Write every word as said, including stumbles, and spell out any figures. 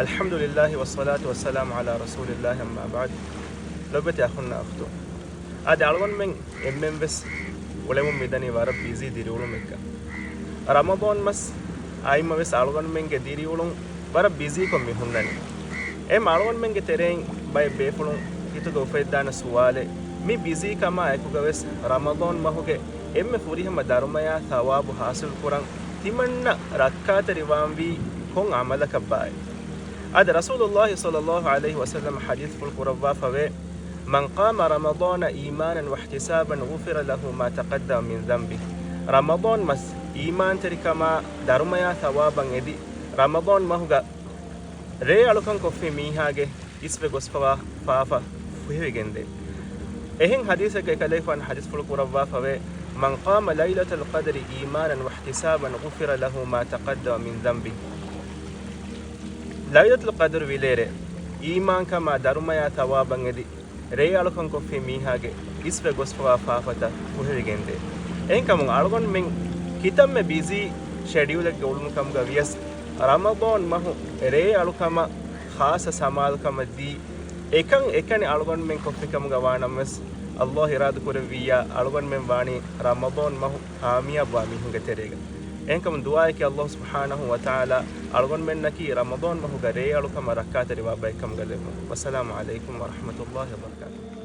الحمد لله والصلاة والسلام على رسول الله، أما بعد. ލޮބުވެތި އަޚުންނާ އުޚްތުން، އާދެ، އަޅުގަނޑުމެން އެންމެން ވެސް އުޅެމުން މިދަނީ ވަރަށް ބިޒީ ދިރިއުޅުމެއްގަ. ރަމަޟާން މަސް އައިމަ ވެސް އަޅުގަނޑުމެންގެ ދިރިއުޅުން ވަރަށް ބިޒީކޮށް މި ހުންނަނީ. އެހެން އަޅުގަނޑުމެންގެ ތެރެއިން ބައެއް ބޭފުޅުން ހިތުގަ އުފެއްދާނެ ސުވާލެއް، މި ބިޒީ ކަމާ އެކުގަ ވެސް ރަމަޟާން މަހުގެ އެންމެ ފުރިހަމަ ދަރުމަޔާ ޘަވާބު ޙާޞިލް ކުރަން ތިމަންނަ ރައްކާތެރިވާންވީ ކޮން ޢަމަލަކަށްބާއޭ؟ އާދެ، ރަސޫލުﷲ ޞައްލަﷲ ޢަލައިހި ވަސައްލަމަ ޙަދީޘްފުޅު ކުރައްވާފަވޭ، من قام رمضان إيمانا واحتسابا غفر له ما تقدم من ذنبه. ރަމަޟާން މަސް އީމާންތެރިކަމާ ދަރުމަޔާ ޘަވާބަށް އެދި، ރަމަޟާން މަހުގަ ރޭ އަޅުކަން ކޮށްފި މީހާގެ އިސްވެ ގޮސްފަވާ ފާފަ ފުހެވިގެންދޭ. އެހެން ޙަދީޘެއްގަ އެކަލޭގެފާނު ޙަދީޘްފުޅު ކުރައްވާފަވޭ، من قام ليلة القدر إيمانا واحتسابا غفر له ما تقدم من ذنبه. ލައިލަތުލް ޤަދްރު ވިލޭރޭ އީމާންކަމާ ދަރުމަޔާ ޘަވާބަށް އެދި، ރޭ އަޅުކަން ކޮށްފި މީހާގެ އިސްވެ ގޮސްފަވާ ފާފަތައް ފުހެވިގެންދޭ. އެހެންކަމުން އަޅުގަނޑުމެން ކިތަންމެ ބިޒީ ޝެޑިއުލެއްގަ އުޅުނު ކަމުގަ ވިޔަސް، ރަމަޟާން މަހު ރޭ އަޅުކަމަށް ޚާއްޞަ ސަމާލުކަމަށް ދީ، އެކަން އެކަނި އަޅުގަނޑުމެން ކޮށްފި ކަމުގަ ވާނަމަވެސް، ﷲ އިރާދަ ކުރެއްވިއްޔާ އަޅުގަނޑުމެން ވާނީ ރަމަޟާން މަހު ކާމިޔާބުވާ މީހުންގެ ތެރޭގަ. އެހެންކަމުން ދުޢާއަކީ ﷲ ސުބްޙާނަހޫ ވަތަޢާލާ އަޅުގަނޑުމެންނަކީ ރަމަޟާން މަހުގަ ރޭ އަޅުކަމަށް ރައްކާތެރިވާ ބައެއްކަމުގަ ލެއްވުން. ވައްސަލާމު ޢަލައިކުމް ވަރަޙްމަތުﷲ ވަބަރަކާތުހު.